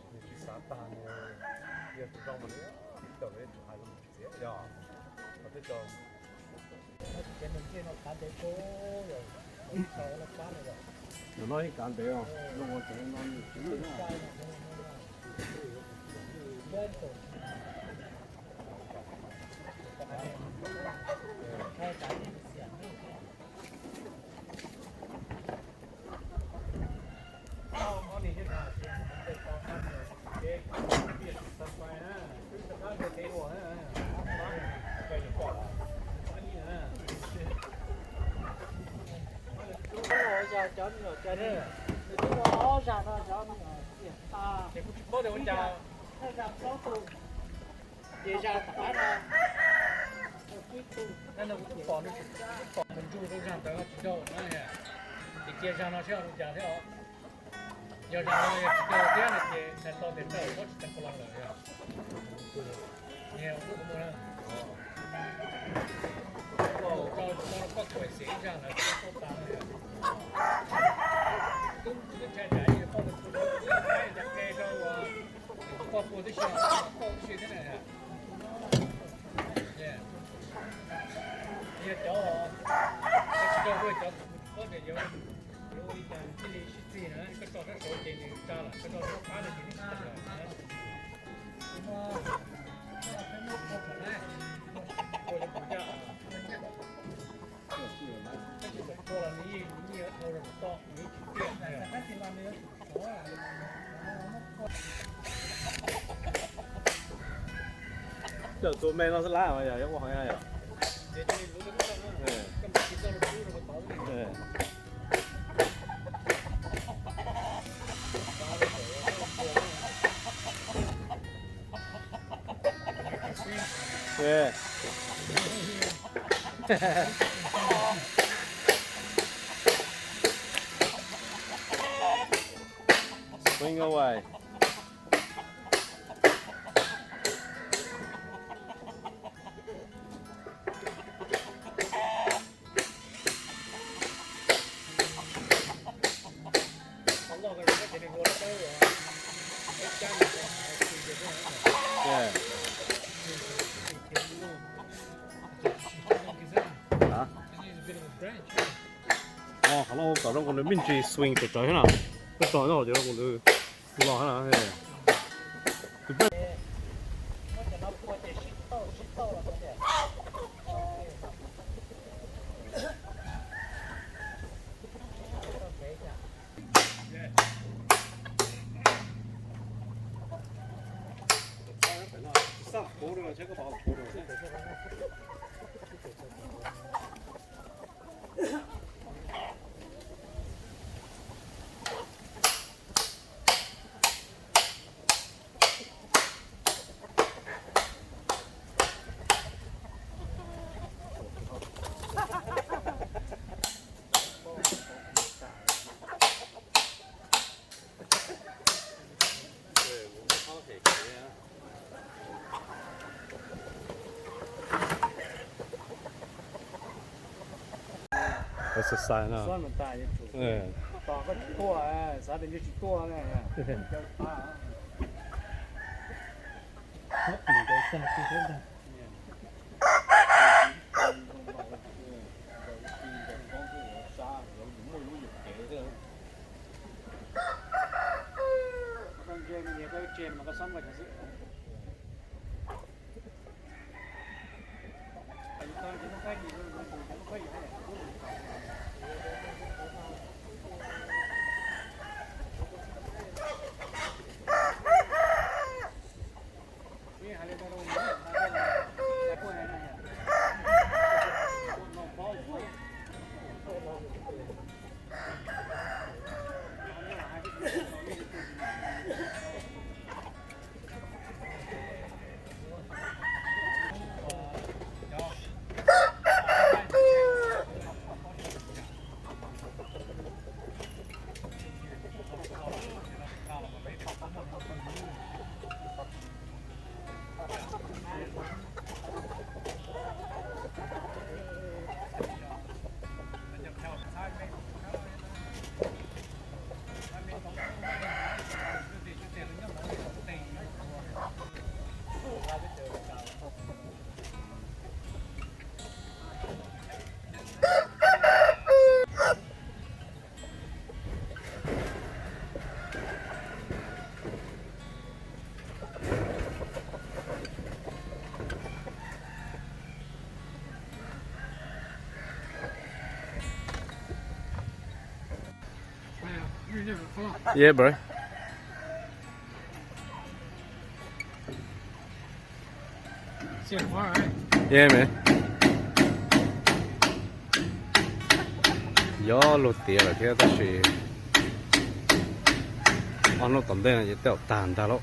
Nws tsis xav tag, yog tus zoo mas nws tawm los yuav tsum hais los txiav yog, qhov twg tso. Tus no yeej kav ntev os, zoo ua tsev no nws tsis lwj na. Cov me nyuam, nws twb ua ob zag no, cov me nyuam tiag tas. Ces kuv tsis paub tias ua cas, zag plaub tug, ces zag tom qab no, ib tug. Kuv twb pom nws, twb pom nws ntsuj rau zag ntawd tsis dhau na, ces cia zag no seb zoo cas thiab os. Yog zag no yog tsis dhau thiab no ces hais tau tias tawm pob tsis tau pa los lawm yog. Niag ub kuv muaj na, tso tso koj tuam xim ib zag lawm tau tas no yog. Tub twb ntshai tsam ib koj tus tub ib qe rau uas koj puag tib si, koj tib si thiab na. Yog cov, cov tsis tau, cov kuv tsis paub tias yuav, yuav ua li cas nws thiaj li sib txig na, koj tso sab saud ces nws tsa lawm, koj tso sab qab no ces nws tsis tsa lawm na. Ua li kuv caj, tab sis txawm tua los nws yeej, nws yeej yuav dhau rau tom toj, nws yeej tsis tiaj. Coj tus me no xwb lab mas yog yuav ua hov yog. Swing away. Qhov no kom zoo nkaus nws me ntsis swing tsawv tsawv thiab na. Koj tso no ces zoo nkaus nws los thiab na. Exercise no. Tos koj tsis tuaj, xav tias nws tsis tuaj ne. Yeah, bro. Yeah, man. Yog luag tiav lawm thiab tab sis ob hnub tom ntej no ces tej zaum tag ntag lauj.